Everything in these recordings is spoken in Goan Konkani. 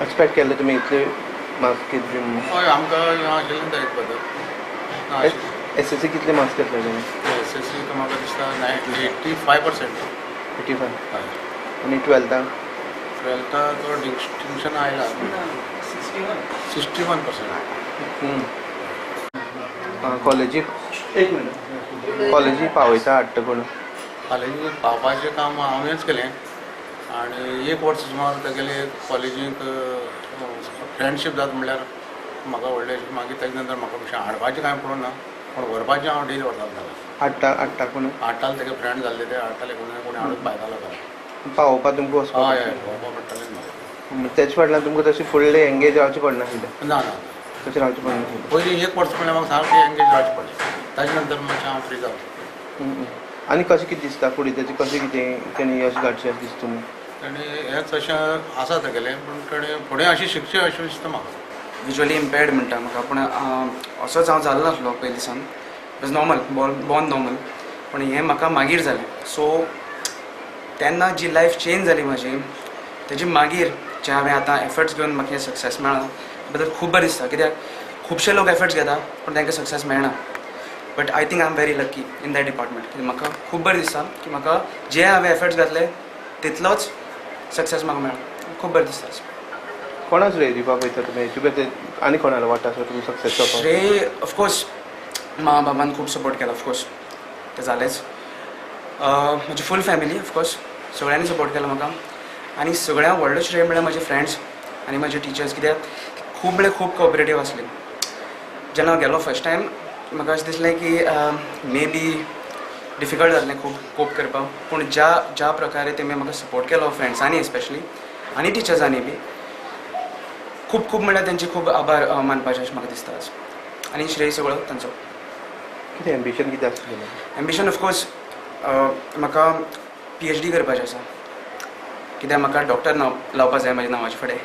एक्सपेक्ट केल्ले तुमी इतले मार्क्स कितले म्हणून? हय, आमकां आशिल्लें तें एक बद्दल ना आशिल्लें. एसएससी कितले मार्क्स घेतले तुमी? एसएससी म्हाका दिसता 95%. 85? हय. आनी ट्वेल्थाक? ट्वेल्थाक डिस्टिंक्शन आयला, 61%. कॉलेजीक, एक मिनट, कॉलेजीक पावयता, हाडटा कोण? कॉलेजीक पावपाचें काम हांवेंच केलें आनी एक वर्स सुमार तेगेले कॉलेजीक फ्रेंडशीप जाता म्हणल्यार म्हाका व्हडलें. मागीर तेजे नंतर म्हाका मातशें हाडपाचें कांय पडूंक ना, पूण व्हरपाचें हांव डेली व्हरतालो ताका. हाडटा, हाडटा कोण? हाडटाले, तेगे फ्रेंड जाल्ले ते हाडटाले, कोणी ना कोणी हाडून पायतालो घरा. पावोवपाक तुमकां वचपाक? हय, पावोवपा पडटालें म्हाका. तेजे फाटल्यान तुमकां तशें फुडलें एंगेज रावचें पडनाशिल्लें? ना ना. तशें रावचें पडनाशिल्लें. पयलीं एक वर्स म्हणल्यार म्हाका सारकें एंगेज रावचें पडलें, ताजे नंतर मातशें हांव फ्री जालो. आनी कशें कितें दिसता, फुडें तेजें कशें कितें तेणी यश गांठचें अशें दिसता तुमकां? ताणें हेंच अशें आसा तेगेलें, पूण ताणें फुडें अशें शिकचें अशें दिसता म्हाका. विज्युअली इम्पेर्ड म्हणटा म्हाका, पूण असोच हांव जालो नासलो पयलीं सावन. Was normal, born normal, पूण हें म्हाका मागीर जालें. सो तेन्ना जी लायफ चेंज जाली म्हाजी, तेजी मागीर जे हांवें आतां एफर्ट्स घेवन म्हाका हें सक्सेस मेळ्ळां बद्दल खूब बरें दिसता, कित्याक खुबशे लोक एफर्ट्स घेता पूण तांकां सक्सेस मेळना. But I think I am very lucky in that department, कित्याक म्हाका खूब बरें दिसता की म्हाका जे हांवें एफर्ट्स घातले तितलोच सक्सेस म्हाका मेळ्ळा. खूब बरें दिसता. कोणाक श्रेय दिवपाक वयता तुमी हेचे ते आनी कोणालो वांटो आसा तुमी सक्सेस जावपाक? श्रेय ऑफकोर्स मा बाबान खूब सपोर्ट केला, ऑफकोर्स तें जालेंच. म्हजी फूल फॅमिली ऑफकोर्स, सगळ्यांनी सपोर्ट केला म्हाका. आनी सगळ्यांत व्हडलो श्रेय म्हळ्यार म्हजे फ्रेंड्स आनी म्हजे टिचर्स, कित्याक खूब म्हळ्यार खूब कॉपरेटीव आसले. जेन्ना हांव गेलो फर्स्ट टायम, म्हाका अशें दिसलें की मे बी डिफिकल्ट जातलें खूब कोप करपाक, पूण ज्या ज्या प्रकारे तेमी म्हाका सपोर्ट केलो, फ्रेंड्सांनी एस्पेशली आनी टिचर्सांनी बी, खूब खूब म्हळ्यार तेंचे खूब आभार मानपाचें अशें म्हाका दिसता आज. आनी श्रेय सगळो तांचो. कितें एम्बिशन कितें आसलें तुमचें? एम्बिशन ऑफकोर्स म्हाका पीएचडी करपाचें आसा, कित्याक म्हाका डॉक्टर नांव लावपा जाय म्हाज्या नांवाचे फुडें.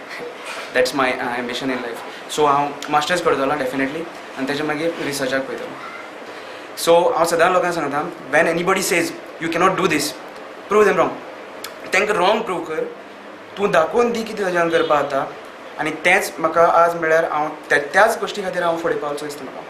That's my ambition in life. So हांव मास्टर्स करतलो डेफिनेटली आनी तेच्या मागीर रिसर्चाक वयतलो. सो हांव सदां लोकांक सांगता, when anybody says you cannot do these, prove them wrong. तांकां रॉंग प्रूव कर, तूं दाखोवन दी की तुज्यान करपा जाता. आनी तेंच म्हाका आज म्हळ्यार हांव त्याच गोश्टी खातीर हांव फुडें पावचो दिसता म्हाका.